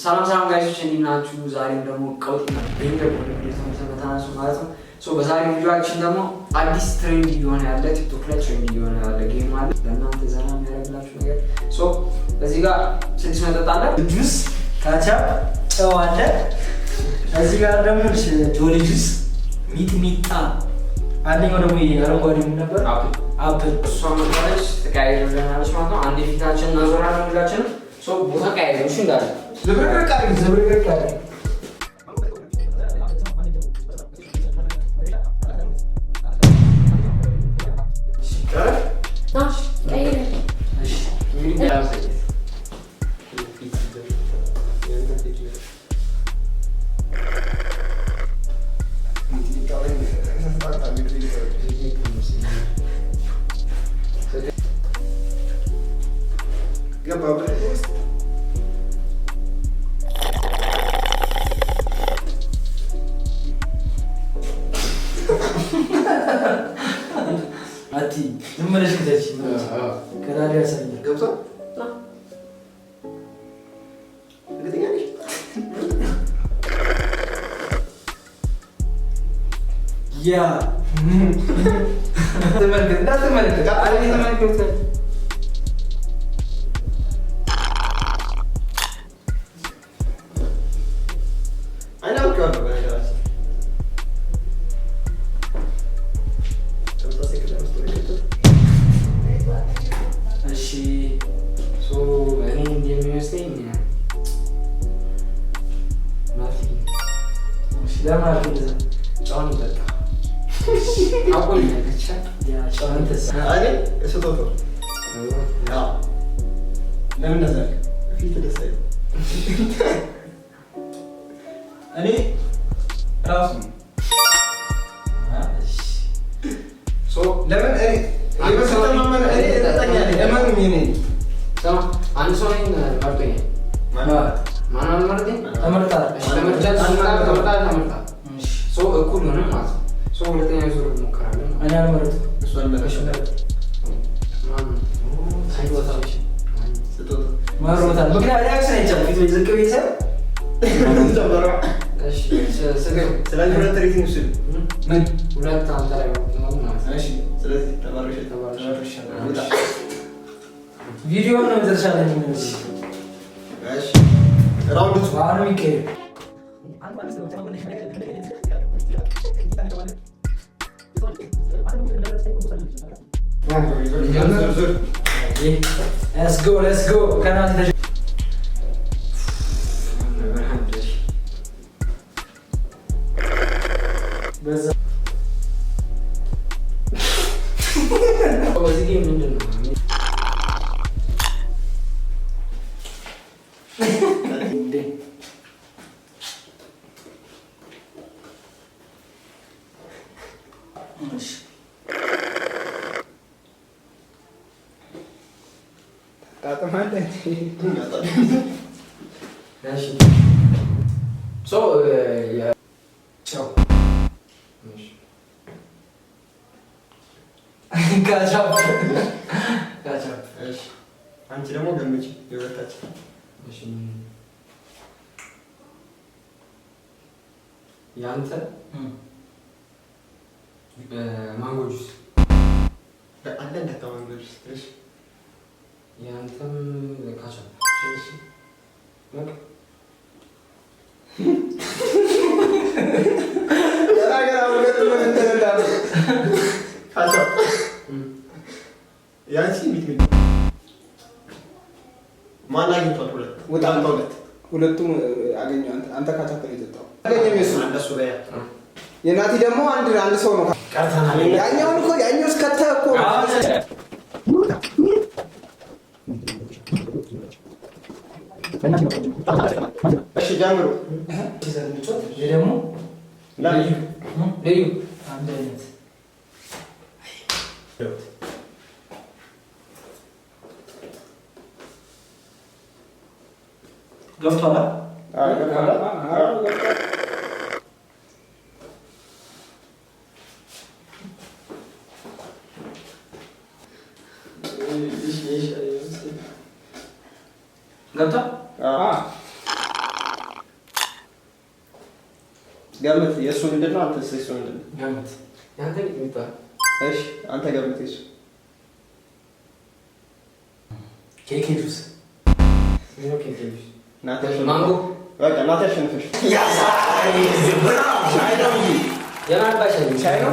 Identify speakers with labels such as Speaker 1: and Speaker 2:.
Speaker 1: ሰላም ሰላም guys ኦች እንዴት ናችሁ? ዛሬም ደግሞ ቀውጢና banger በሆነ ቪዲዮ ተመልሰን መጥተናል ማለት ነው። So በዛሬው ቪዲዮአችን ደግሞ አዲስ trend እየሆነ ያለ ቲክቶክ ላይ trend እየሆነ ያለ game አለ፣ ለእናንተ ዘና የሚያደርግላችሁ ነገር። So እዚህ ጋር ስድስት መጠጥ አለ።
Speaker 2: ጁስ፣ ካቻፕ፣ ጨው አለ። እዚህ ጋር ደግሞ ጆሊ ጁስ፣ ሚጥሚጣ፣ አንደኛው ደግሞ ይሄ አረንጓዴ ምን ነበር?
Speaker 1: Apple።
Speaker 2: Apple።
Speaker 1: እሷ መጣለች፣ ተቀያይረናለች ማለት ነው። አንዴ ፊታችን እናዞራለን ሁላችንም። So ቦታ ቀያይረን እሺ እንዳለ
Speaker 2: ዝብርቅርቅ አድርጊ፣ ዝብርቅርቅ አድርጊ። እሺ።
Speaker 1: እንግዲህ ያሳየት
Speaker 2: አቲ ዝም ብለሽ ክተች። ከዳዲ ያሳያል።
Speaker 3: ገብቷል። እርግጠኛ ነሽ?
Speaker 2: ያ ተመልከት፣ እንዳትመለከት፣ ተመልከት።
Speaker 3: እኔ አውቄዋለሁ። በነገራችን ተመሳሳይ ክዳን ውስጥ ነው የከተቱት።
Speaker 2: እሺ።
Speaker 1: So እኔ እንደሚመስለኝ ናቲ።
Speaker 2: እሺ፣ ለምን አልክ እንደዛ?
Speaker 1: ጨውን ይጠጣ አቆኛለች።
Speaker 2: ያ ጨው አንተስ?
Speaker 3: እኔ ስጦታው። አዎ።
Speaker 2: ለምን እንደዛ አልክ?
Speaker 3: ፊት ደስ አይልም።
Speaker 4: እኔ ራሱ ነው።
Speaker 2: እሺ።
Speaker 1: So
Speaker 4: ለምን እኔ በስተማመን እኔ እርግጠኛ ነኝ። እመኑኝ እኔ
Speaker 1: ስማ፣ አንድ ሰው እኔን መርጦኛል።
Speaker 3: ማን?
Speaker 1: ማን አልመረጠኝ?
Speaker 2: ተመርጣል።
Speaker 1: እሺ፣ ተመርጫለሁ። ተመርጣለህ፣ ተመርጣለህ።
Speaker 2: እሺ።
Speaker 1: So እኩል ሆነ ማለት ነው። So ሁለተኛ ዙር እንሞክራለን ማለት
Speaker 2: እኔ አልመረጥኩም።
Speaker 3: እሱ አልመረጠም።
Speaker 1: ነው። ማን ነው?
Speaker 2: ስጦታዎች
Speaker 3: ስጦታው።
Speaker 2: መሮታል። ምክንያት reaction አይቻልም። ፊት ዝቅ ብዬ ሳይሆን
Speaker 3: ጨመረው።
Speaker 1: እሺ፣ ስገብ።
Speaker 3: ስለዚህ ሁለት rating ውሰዱ።
Speaker 4: ምን
Speaker 1: ሁለት አንተ ላይ ነው ማለት ነው።
Speaker 4: እሺ
Speaker 3: ስለዚህ ተባረሽ።
Speaker 1: ተባረሽ።
Speaker 3: ውጣ።
Speaker 2: ቪዲዮ ነው መጨረሻ ላይ የምንለው።
Speaker 3: እሺ፣ round two።
Speaker 2: አሁንም ይካሄድ።
Speaker 3: ዙር ዙር።
Speaker 2: Let's go, let's go። ከናቲ በዛ።
Speaker 1: በዚህ game ምንድን ነው?
Speaker 2: እንዴ! እሺ።
Speaker 4: ታጥማለህ።
Speaker 1: እሺ፣ so
Speaker 2: ጨው።
Speaker 1: እሺ።
Speaker 2: ካቻፕ፣ ካቻፕ።
Speaker 3: እሺ፣ አንቺ ደግሞ ገምቺ የሁለታችን።
Speaker 1: እሺ፣ ያንተ ማንጎ ጁስ።
Speaker 3: አለ እንዳታማንጎ ጁስ። እሺ።
Speaker 1: ያንተም ካቻፕ።
Speaker 3: እሺ።
Speaker 1: በቃ።
Speaker 4: ተናገር። አሁን ሁለቱም እንትን እንዳሉ።
Speaker 3: ካቻፕ። ያንቺ ሚጥሚጣ። ማን አግኝቷል? ሁለት።
Speaker 4: ውጣ።
Speaker 3: አንተ ሁለት።
Speaker 4: ሁለቱም አገኘሁ። አንተ ካቻፕ ነው የጠጣው። አገኘም የሱ።
Speaker 3: አንድ እሱ በያ።
Speaker 4: የናቲ ደግሞ አንድ አንድ ሰው ነው።
Speaker 2: ቀርተናል።
Speaker 4: ያኛውን እኮ ያኛው እስከተ እኮ ነው።
Speaker 3: እሺ፣ ጀምሩ።
Speaker 2: ይሄ ደግሞ
Speaker 1: ልዩ ልዩ።
Speaker 2: አንድ አይነት። ገብቷል።
Speaker 4: አዎ፣ ገብቷል። አዎ፣ ገብቷል።
Speaker 2: ገብቷል።
Speaker 4: አዎ።
Speaker 3: ገምት። የእሱ ምንድን ነው? አንተስ የእሱ ምንድን ነው?
Speaker 2: ገምት።
Speaker 1: ያንተ ሚጥሚጣ።
Speaker 3: እሺ፣ አንተ ገምት የእሱ።
Speaker 2: ኬኬ ጁስ።
Speaker 1: ምንድን ነው ኬክ ጁስ?
Speaker 3: ናቲ አሸንፏል።
Speaker 1: ማንጎ።
Speaker 3: በቃ ናቲ አሸንፈሽ። ሻይ ነው እንጂ።
Speaker 1: የማን አባሽ?
Speaker 3: ሻይ ነው።